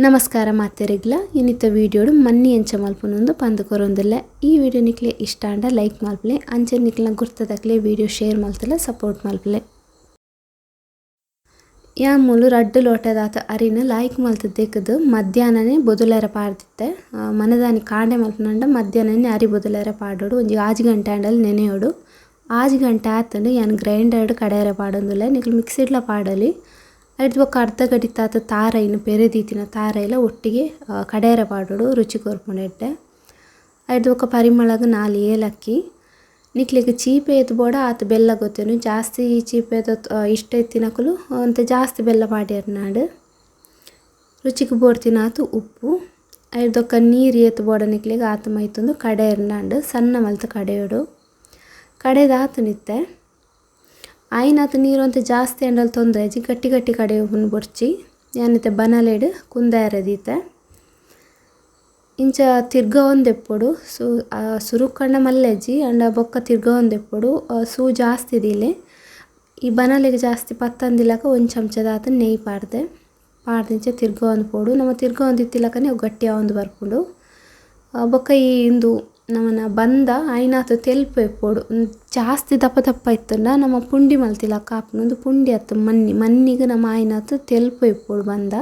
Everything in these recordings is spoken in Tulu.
ನಮಸ್ಕಾರ ಮಾತೆರೆಗ್ಲ ಇನ್ನಿತ ವಿಡಿಯೋಡು ಮನ್ನಿ ಎಂಚ ಮಲ್ಪುನೊಂದು ಪಂದ್ ಕೊರೊಂದುಲ್ಲ. ಈ ವಿಡಿಯೋ ನಿಕ್ಲೆ ಇಷ್ಟ ಆಂಡ ಲೈಕ್ ಮಲ್ಪುಲೆ, ಅಂಚೆ ನಿಕ್ಲ್ನ ಗುರ್ತದಕ್ಲೆ ವಿಡಿಯೋ ಶೇರ್ ಮಲ್ತುಲ ಸಪೋರ್ಟ್ ಮಲ್ಪುಲೆ. ಯಾನ್ ಮೂಲು ರಡ್ಡ್ ಲೋಟದಾತ ಅರಿನ್ ಲಾಯ್ಕ್ ಮಲ್ತುದು ಮಧ್ಯಾಹ್ನನೆ ಬೊದುಲೆರ ಪಾಡ್ದಿತ್ತೆ. ಮನದಾನಿ ಕಾಂಡೆ ಮಲ್ಪುನಂಡ ಮಧ್ಯಾಹ್ನನೆ ಅರಿ ಬೊದುಲೆರ ಪಾಡೋಡು. ಒಂಜಿ 6 ಗಂಟೆ ಆಂಡಲ ನೆನೆಯೋಡು. 6 ಗಂಟೆ ಆತಂಡ ಯಾನ್ ಗ್ರೈಂಡರ್ಡ್ ಕಡೆಯರ ಪಾಡೊಂದುಲ್ಲ. ನಿಕ್ಲ್ ಮಿಕ್ಸಿಡ್ಲ ಪಾಡಲಿ. ಐಡ್ದ್ ಬೊಕ್ಕ ಅರ್ಧ ಗಡಿತಾತ ತಾರೈನ್ ಪೆರೆದೀತಿನ ತಾರೈಲ ಒಟ್ಟಿಗೆ ಕಡೆಯರ ಪಾಡೋಡು ರುಚಿ ಕೊರ್ಪುಂಡು ಎಡ್ಡೆ. ಐಡ್ದ್ ಬೊಕ್ಕ ಪರಿಮಳಗ್ 4 ಏಲಕ್ಕಿ. ನಿಕ್ಲೆಗ್ ಚೀಪೆ ಏತ್ ಬೋಡ ಆತ್ ಬೆಲ್ಲ ಗೊತ್ತೇನು. ಜಾಸ್ತಿ ಚೀಪೆದ ಇಷ್ಟ ಇತ್ತಿನಕುಲು ಅಂತೆ ಜಾಸ್ತಿ ಬೆಲ್ಲ ಪಾಡ್ಯರ್ನಾಡು. ರುಚಿಗೆ ಬೋಡ್ತಿನಾತು ಉಪ್ಪು. ಐಡ್ದೊಕ್ಕ ನೀರು ಏತ್ ಬೋಡ ನಿಕ್ಲೆಗ್ ಆತ್ ಮೈತೊಂದು ಕಡೆಯರ್ನಾಂಡು ಸಣ್ಣ ಮಲ್ತ್ ಕಡೆಯೋಡು. ಕಡೆದಾತು ನಿತ್ತೆ ಆಯಿನಾತು ನೀರು ಅಂತ ಜಾಸ್ತಿ ಅಂಡಲ್ ತೊಂದರೆ ಅಜ್ಜಿ ಗಟ್ಟಿ ಗಟ್ಟಿ ಕಡೆ ಬೊಡ್ಚಿ. ಯಾನಿತ್ತೆ ಬನಲೆಡ್ ಕುಂದಾಯರದೀತೆ. ಇಂಚ ತಿರ್ಗ ಒಂದೆಪ್ಪೊಡು ಸುರುಕಂಡ ಮಲ್ಲೆಜ್ಜಿ ಅಂಡ ಬೊಕ್ಕ ತಿರ್ಗ ಒಂದೆಪ್ಪೊಡು. ಸೂ ಜಾಸ್ತಿ ದಿಲೆ ಈ ಬನಲೆಗ್ ಜಾಸ್ತಿ ಪತ್ತಂದಿಲಕ ಒಂದು ಚಮಚದಾತ ನೆಯ್ಯಿ ಪಾಡ್ದೆ. ಪಾಡ್ದಿಂಚ ತಿರ್ಗ ಒಂದು ಪೋಡು. ನಮ್ಮ ತಿರ್ಗ ಒಂದು ಇತ್ತಿಲಕನೆ ಅವು ಗಟ್ಟಿ ಒಂದು ಬರ್ಪುಂಡು. ಬೊಕ್ಕ ಈ ಇಂದು ನಮನ ಬಂದ ಆಯಿನಾತು ತೆಲ್ಪು ಎಪ್ಪೊಡು. ಜಾಸ್ತಿ ದಪ್ಪ ದಪ್ಪ ಇತ್ತಂಡ ನಮ್ಮ ಪುಂಡಿ ಮಲ್ತಿಲಕ್ಕ ಆಪುಂಡು. ಒಂದು ಪುಂಡಿ ಅತ್ತು ಮನ್ನಿ ಮನ್ನಿಗೆ ನಮ್ಮ ಆಯಿನಾತು ತೆಲ್ಪು ಎಪ್ಪೊಡು ಬಂದ.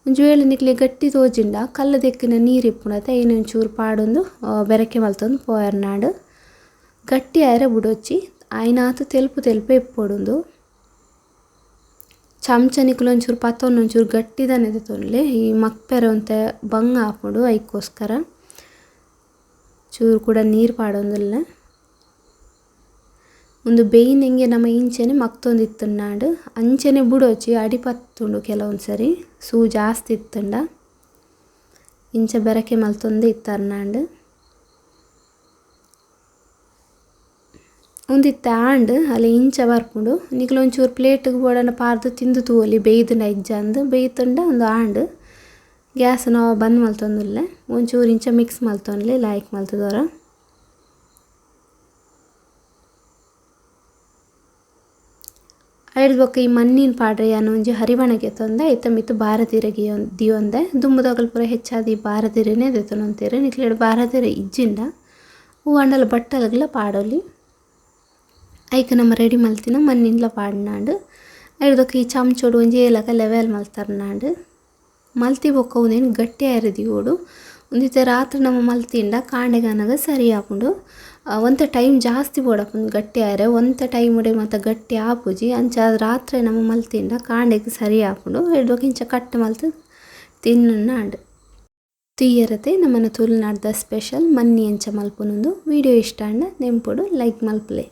ಒಂಜಿ ವೇಳೆ ನಿಕ್ಲೆ ಗಟ್ಟಿ ತೋಜಿಂಡ ಕಲ್ಲು ದೆಕ್ಕಿನ ನೀರು ಇಪ್ಪುಂಡತೆ ಐನ್ ಒಂಚೂರು ಪಾಡೊಂದು ಬೆರಕೆ ಮಲ್ತೊಂದು ಪೋಯರ್ನಾಡು. ಗಟ್ಟಿ ಆಯರೆ ಬುಡೊಚ್ಚಿ ಆಯಿನಾತು ತೆಲ್ಪು ತೆಲ್ಪು ಎಪ್ಪೊಡುಂದು. ಚಮಚ ನಿಕ್ಲು ಒಂಚೂರು ಪತ್ತೊಂದು ಒಂಚೂರು ಗಟ್ಟಿದನೆ ತೊನ್ಲೆ ಈ ಮಕ್ಪೆರೆ ಒಂತೆ ಬಂಗ ಆಪುಂಡು. ಐಕ್ಕೋಸ್ಕರ ಚೂರು ಕೂಡ ನೀರು ಪಾಡೊಂದುಲ್ಲ. ಒಂದು ಬೇಯಿನೆಂಗೆ ನಮ್ಮ ಇಂಚೆನೆ ಮಕ್ತೊಂದು ಇತ್ತುಂಡಾಂಡು ಅಂಚೆನೆ ಬುಡೊಚ್ಚಿ ಅಡಿ ಪತ್ತುಂಡು ಕೆಲವೊಂದು ಸರಿ ಸೂ ಜಾಸ್ತಿ ಇತ್ತುಂಡ ಇಂಚ ಬೆರಕೆ ಮಲ್ತೊಂದು ಇತ್ತರ್ನಾಂಡು. ಒಂದಿತ್ತೆ ಆಂಡ್ ಅಲ್ಲಿ ಇಂಚ ಬರ್ಪುಂಡು. ನಿಕ್ಲು ಒಂಚೂರು ಪ್ಲೇಟ್ಗೆ ಬೋಡಂಡ ಪಾರ್ದು ತಿಂದು ತೂವೊಲಿ ಬೇಯ್ದುಂಡ ಇಜ್ಜಂದು. ಬೇಯ್ತುಂಡ ಒಂದು ಆಂಡ್ ಗ್ಯಾಸ್ ನಾವು ಬಂದ್ ಮಲ್ತೊಂದುಲ್ಲೆ. ಒಂಚೂರು ಇಂಚ ಮಿಕ್ಸ್ ಮಲ್ತೊನ್ಲೆ ಲಾಯ್ಕ್ ಮಲ್ತದವರ. ಐಡ್ದ್ ಬೊಕ್ಕ ಈ ಮಣ್ಣಿನ ಪಾಡ್ರೆ ಯಾನ್ ಒಂಜಿ ಹರಿವಣಗೆ ತೊಂದೆ ಐತ ಮಿತ್ತ್ ಬಾರದಿರೆ ದಿಯೊಂದೆ. ದುಂಬುದಕುಲು ಪೂರ ಹೆಚ್ಚಾದ್ ಈ ಬಾರದಿರೆನೇ ದೆತೊನೊಂತೆರ್. ನಿಕ್ಲೆಡ್ ಬಾರದಿರೆ ಇಜ್ಜಿಂಡ ಹೂ ಅಂಡಲ ಬಟ್ಟಲ್ಗ್ಲ ಪಾಡೊಲಿ. ಐಕ್ ನಮ್ಮ ರೆಡಿ ಮಲ್ತಿನ ಮಣ್ಣಿನ್ಲ ಪಾಡ್ನಾಂಡು. ಐಡ್ದ್ ಬೊಕ್ಕ ಈ ಚಮಚೋಡು ಒಂಜಿ ಏಲಕ ಲೆವೆಲ್ ಮಲ್ತರ್ನಾಂಡು. ಮಲ್ತಿ ಬೊಕ್ಕ ಉಂದೆನ್ ಗಟ್ಟಿ ಆಯೆರೆ ದೀವೊಡು. ಉಂದಿತ್ತೆ ರಾತ್ರಿ ನಮ್ಮ ಮಲ್ತಿಂಡ ಕಾಂಡೆಗಾನಗ ಸರಿ ಆಪುಂಡು. ಒಂತೆ ಟೈಮ್ ಜಾಸ್ತಿ ಬೋಡಾಪುಂಡು ಗಟ್ಟಿ ಆಯೆರೆ. ಒಂತೆ ಟೈಮ್ ಉಡೆ ಮಾತ ಗಟ್ಟಿ ಆಪುಜಿ. ಅಂಚ ರಾತ್ರಿ ನಮ್ಮ ಮಲ್ತಿಂಡ ಕಾಂಡೆಗ್ ಸರಿ ಆಪುಂಡು. ಐಡ್ದ್ ಬೊಕ್ಕ ಇಂಚ ಕಟ್ ಮಲ್ತ್ ತಿನ್ನುನಾಂಡ್. ತುಯ್ಯರತೆ ನಮ್ಮನ ತುಳುನಾಡ್ದ ಸ್ಪೆಷಲ್ ಮನ್ನಿ ಎಂಚ ಮಲ್ಪುನೊಂದು. ವಿಡಿಯೋ ಇಷ್ಟ ಆಂಡ ನೆಂಪುಡು ಲೈಕ್ ಮಲ್ಪುಲೆ.